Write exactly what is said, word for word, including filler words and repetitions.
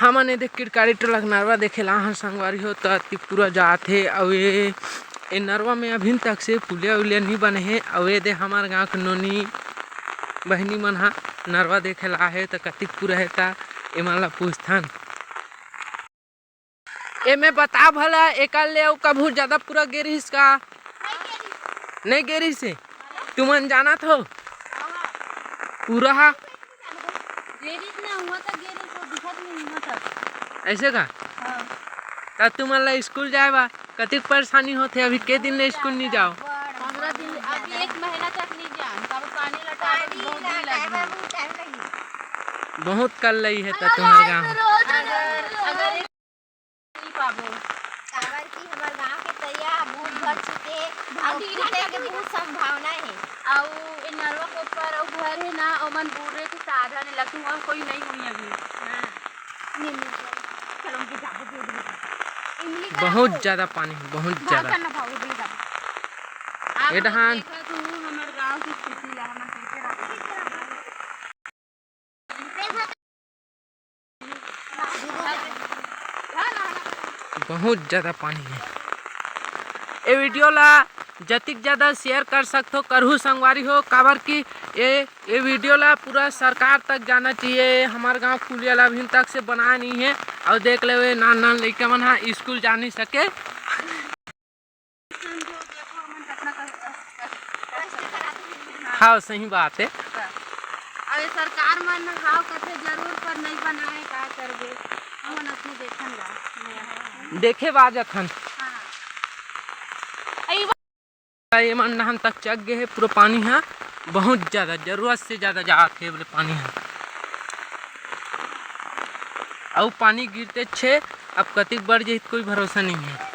हमन ए दे किरकारी टोला के नरवा देखे ला हन संगवारी हो, त अतिक पूरा जात हे। अउ ए, ए नरवा में अभिन तक से पुलिया उलिया नी बने हे। अउ ए दे हमर गांव के नोनी बहिनी मन हा नरवा देखे ला आहे, त कतिक पूरा हे, त एमन ला पूछथन। एमे बता भला, एकर ले अउ कभू ज्यादा पूरा गे रिहिस का? नहीं गे रिहिस हे। तुमन जानत हो? पूरा हा? गे रिहिस ना, हुआ त गे रिहिस, वो दिखत नहीं हुआ त। ऐसे का? हाँ। त तुमन ला स्कूल जाए बा कतिक परेशानी होथे? अभी के दिन ले स्कूल नहीं जाओ? पंद्रह दिन, अभी एक महीना तक नहीं जान, तब पानी लटाए में बहुत दिन लगी। बहुत कल लई है त तुम्हारे गाँव। अगर, अगर एक नहीं पाबो। काबर कि हमर गाँव के तरिया बहुत भर चुके, अउ टूटे के बहुत संभावना है। अउ ए नरवा के ऊपर अउ घर है ना, ओमन बूरे के साधन है, लेकिन वहाँ कोई नहीं हुई अभी। हाँ। चलो, उनके जाबो, दे दो। इमली का बहुत ज्यादा पानी है, बहुत ज्यादा। करना भाव, दे दो। आप ए लोग डहान। देखा तो हमर गाँव की स्थिति ला, हमर कैसे रहते हैं। बहुत ज्यादा पानी है। ए वीडियो ला जतिक ज्यादा share कर सकथो, करहू संगवारी हो, काबर कि ए, ए वीडियो ला पूरा सरकार तक जाना चाहिए। हमर गाँव पुलिया ला अभी तक से बनाए नहीं है। अउ देख लेवे, नान नान लइका मन हा स्कूल जा नहीं सके। हाँ, सही बात है। अरे सरकार मन हाव कथे जरूर, पर नहीं बनाए, का करबे? हमन अपने देखन ला। देखे बा जथन। हाँ। अई बा- ये मन नहन तक चक गए है पूरा पानी है, बहुत ज्यादा, जरूरत से ज्यादा जात है बोले पानी है। अउ पानी गिरते छे, अब कतिक बढ़ जाही, कोई भरोसा नहीं है।